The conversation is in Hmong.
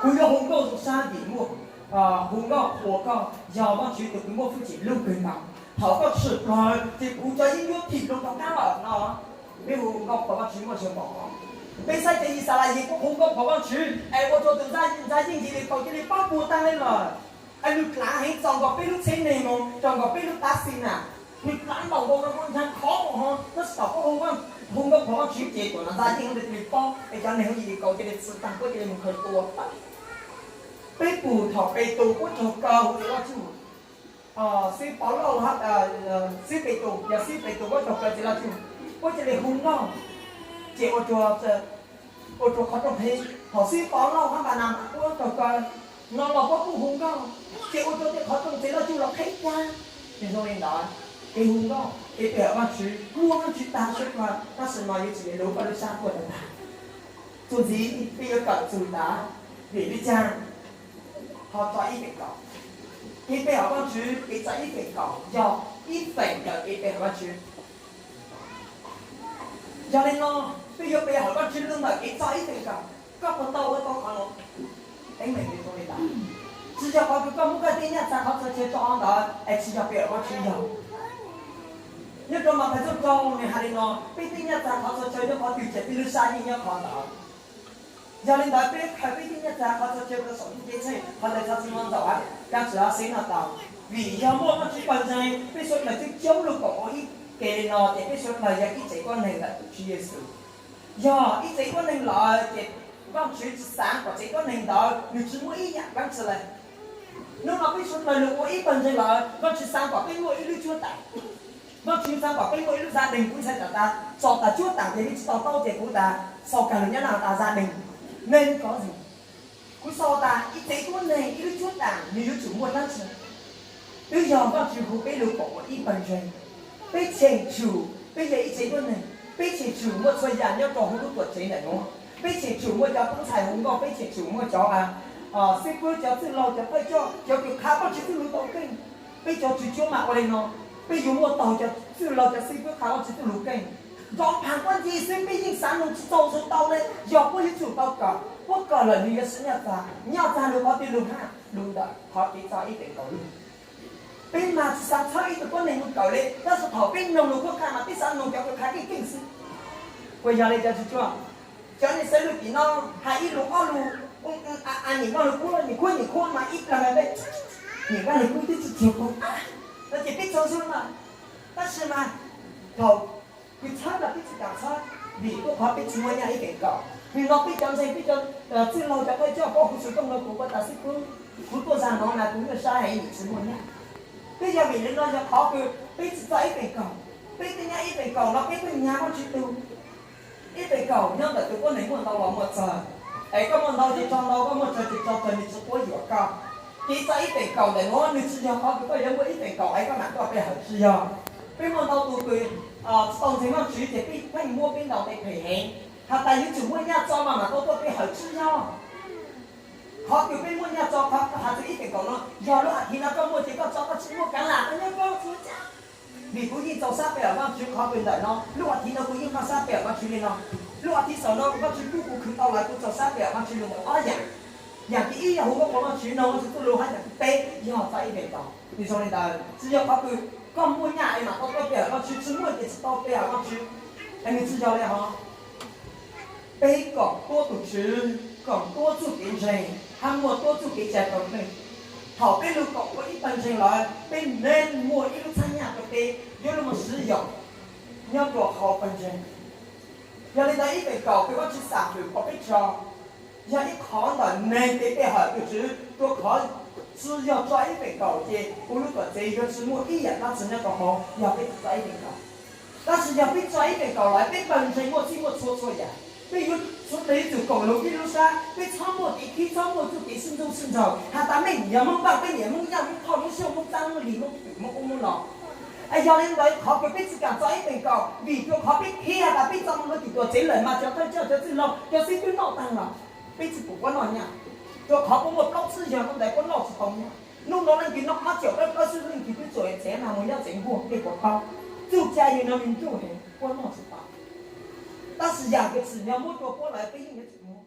Kuv yuav hu nkauj zoo sab vim muaj, hu nkauj qhuas koj, yog Vajtswv tus kws muaj hwj chim lug kawg nkaus. Thaum koj tshwm plaws ces kuv cov yeeb ncuab thim loo rov qab lawm no. Peb hu nkauj qhuas Vajtswv muaj zog npaum no. Peb saib cov Yixalayees kuj hu nkauj qhuas Vajtswv es ua rua tus ntxa yeej yim li kaus cia li pob puag taag le lawm. Es nws dlaav heev txaus nkaus peb lub txheeb neeg moog, txaus nkaus peb lub tav xis na. Nws dlaav npaum nkaus no, ncaag khov npaum no, tab sis thaum koj hu nkauj qhuas Vajtswv ces tus ntxa yeej cia li pob, es cov neeg yim li kaus cia li txwv taag, puab cia li moog khaws tua. Peb pum thaum Petus puab raug kaw hu Vajtswv, xib Paulauj, xib Petus, yog xib Petus puab raug kaw txiv Vajtswv, puab cia li hu nkauj, ces ua rua qhov rooj qheb. Thaum xib Paulauj hab Npanamas puab raug kaw no los puab kuj hu nkauj, ces ua rua tej qhov rooj txiv Vajtswv los qheb cag. Nws zoo li ntawd, kev hu nkauj kev pe hawm Vajtswv muaj Vajtswv tag suav dlawg, tab sis no yuav tsis lug koj lub sab quaj tag tag. Txuas ntxiv peb yuav kawm txug tas vim li caag ho tso ib feem kaum. Kev pe hawm Vajtswv, kev tso ib feem kaum yog ib feem ntawm kev pe hawm Vajtswv. Yog li no, peb yuav pe hawm Vajtswv lug ntawm kev tso ib feem kaum. Koj puas tau ua tau qhov no? Teeb meem zoo li ntawd. Tsis yog qhov kws koj muab koj tej nyaj txag qhov txhia chaw tso ntawd es tsis yog pe hawm Vajtswv yog. Nyob rau Mathais tshooj rau nws has li no, peb tej nyaj txag qhov txhia chaw nyob qhov twg ces peb lub sab yeej nyob qhov ntawd. Yog li ntawd peb khaws peb tej nyaj txag qhov txhia chaw rau saum ntuj ceeb tsheej, qhov ntawd txhob txwm muab ntxaus, kav tsij xib no tau. Vim yog muaj Vajtswv pawg ntseeg, peb suav dlawg twb coob lug kaum ua ib ke li no ces peb suav dlawg yog ib tsev tuab neeg ntawm tus Tswv Yexus. Yog ib tsev tuab neeg lawm ces Vajtswv tsis xaav kom tsev tuab neeg ntawd nws tsis muaj ib yaam kaab tsi le. Hnub no peb suav dlawg lug ua ib pawg ntseeg lawm, Vajtswv xaav kom peb muaj ib lub cuab taam. Vajtswv xaav kom peb muaj ib lub gia đình, kuv ntshai tas tas txog tas cuab taam ces peb tsis to taub ces kuv tas xaus kag lug nyob na tas gia đình. Nên có gì? Kuv xaus tas ib tsev tuab neeg ib lub cuab taam nws yuav tsum muaj dlaab tsi? Twb yog Vajtswv hu peb lug kom ua ib pawg ntseeg. Peb cheem tsum, peb yog ib tsev tuab neeg, peb cheem tsum muaj txhua yaam nyob rau huv lub tuam tsev ntawm nuav. Peb cheem tsum muaj cov tub ntxhais hu nkauj, peb cheem tsum muaj cov xib fwb, cov txwj laug, cov thawj coj, cov kws qha Vajtswv txuj lug tau keej. Peb cov tswv cuab mas ua li no, peb yuav muaj taug cov txwj laug cov xib fwb qha Vajtswv txuj lug keej. Nrov phaj kuab nce xwb peb yeej xav noog tsis txaus zoo tau le, yog puab yuav tsum tau kawm, puab kawm lawm nws yuav siv nyaj txag, nyaj txag lug qhov twg lug hab? Lug ntawm qhov kev tso ib feem kaum lug. Peb mas tsis xav txhawb ib tug tuab neeg moog kawm le, tab sis thaum peb noog lug puab qha mas peb xav noog cov kws qha keej keej xwb. Puas yog le cov tswv cuab? Cov neeg xaiv lug tim no has ib lug ob lug, a, a, nyem Vaj Lug Kub, nyem khuab nyem khuab mas ib plag peb nyem Vaj Lug Kub twb tsis txug paub, no ces peb txhawb xwb mas. Tab sis mas thaum kws txhawb los peb tsis kam txhawb, vim tuaj qhov peb tsis muaj nyaj ib feem kaum. Vim no peb cov ntseeg, peb cov txwj laug, cov thawj coj, puab hu xov tooj rau kuv, kuv tas xib fwb, kuv tuaj zag no na kuv nyuaj sab heev, tsis muaj nyaj. Twb yog vim li no yog qhov kws peb tsis txo ib feem kaum. Peb tej nyaj ib feem kaum no peb tuaj nyag Vajtswv tug. Ib feem kaum nyob ntawm tus tuab neeg muaj ntau los muaj tsawg, es koj muaj ntau ces tso ntau, koj muaj tsawg ces tso tsawg, nws tsis quab yuam koj. Kev txo ib feem kaum ntawm nuav nws tsis yog qhov kws koj yuav muaj ib feem kaum es koj mam tuaj pe hawm tsi yog. Peb muaj ntau tus kws tsis tau ntseeg Vajtswv ces peb pheej muab peb ntaus nte phem heev, has tas yuav tsum muaj nyaj txo mas mam tau tuaj pe hawm tsi yog. Qhov kws peb muaj nyaj txo, qhov has txug ib feem kaum no, yog lub a thiv no koj muaj ces koj tso, koj tsis muaj kav lam koj nyob koj txhua tsav. Vim kuv yeej txaus sab pe hawm Vajtswv qhov kws ntawm no, lub a thiv no kuv yeej txaus sab pe hawm Vajtswv li no. Lub a thiv saum no Vajtswv pub kuv khwv tau lawm, kuv txaus sab pe hawm Vajtswv lug ntawm ob yaam. Yaam thib ib yog hu nkauj qhuas Vajtswv, noog Vajtswv txuj lug, hab yaam thib peb yog txo ib feem kaum. Nws zoo li ntawd, tsis yog qhov kws koj muaj nyaj es mam tau tuaj pe hawm Vajtswv, tsis muaj ces tsis tau pe hawm Vajtswv. Es nws tsis yog li hov. Peb koom tuab tus Tswv, koom tuab txuj kev ntseeg, hab muaj tuab txuj kev tsa rau peb. Thaum peb lug koom ua ib pawg ntseeg lawm, peb neeg muaj ib lub txhab nyaj rau peb yuav lug moog siv yoom nyob rua hauv pawg ntseeg. Yog li ntawd ib feem kaum kws Vajtswv xam hwm kom peb tso, yog ib qhov ntawm neeg kev pe hawm tus Tswv, rua qhov tsis yog tso ib feem kaum ces kuv lub tuam tsev yuav tsis muaj ib yaam dlaab tsi nyob rau hauv, yog peb tsis tso ib feem kaum. Tab sis yog peb tso ib feem kaum lawm, peb pawg ntseeg muaj txhij muaj txhua txhua yaam, peb yuav tsum tau yuav tsum koom lug ib lub sab, peb txhob muaj kev khib, txhob muaj txuj kev sib ntxub sib nraug, has tas mej yog Moob Npaj, peb yog Moob Nyaj, Moob Thoj, Moob Xyooj, Moob Txaab, Moob Lis, Moob Pwm, Moob ub Moob no. Es yog li ntawd qhov kws peb tsis kam tso ib feem kaum, vim rua qhov peb khib has tas peb tso moog rua tim tuam tsev lawm mas cov thawj coj, cov txwj laug, cov xib fwb noj taag lawm, peb tsis pum puab noj nyaj. Rua qhov puab muaj plaub tsib yog hnub ntawd puab noj tsis tau nyaj. Hnub no leej twg noj ob caug plaub tsib, leej twg twb txuam txhev mas moog nyob tsev nkuaj, peb puas paub? Txuj cai yog no nws ntuj heev, puab noj tsis tau. Tab sis yaam kws tsim nyog muab rua puab lawm peb yeej yuav tsum muab.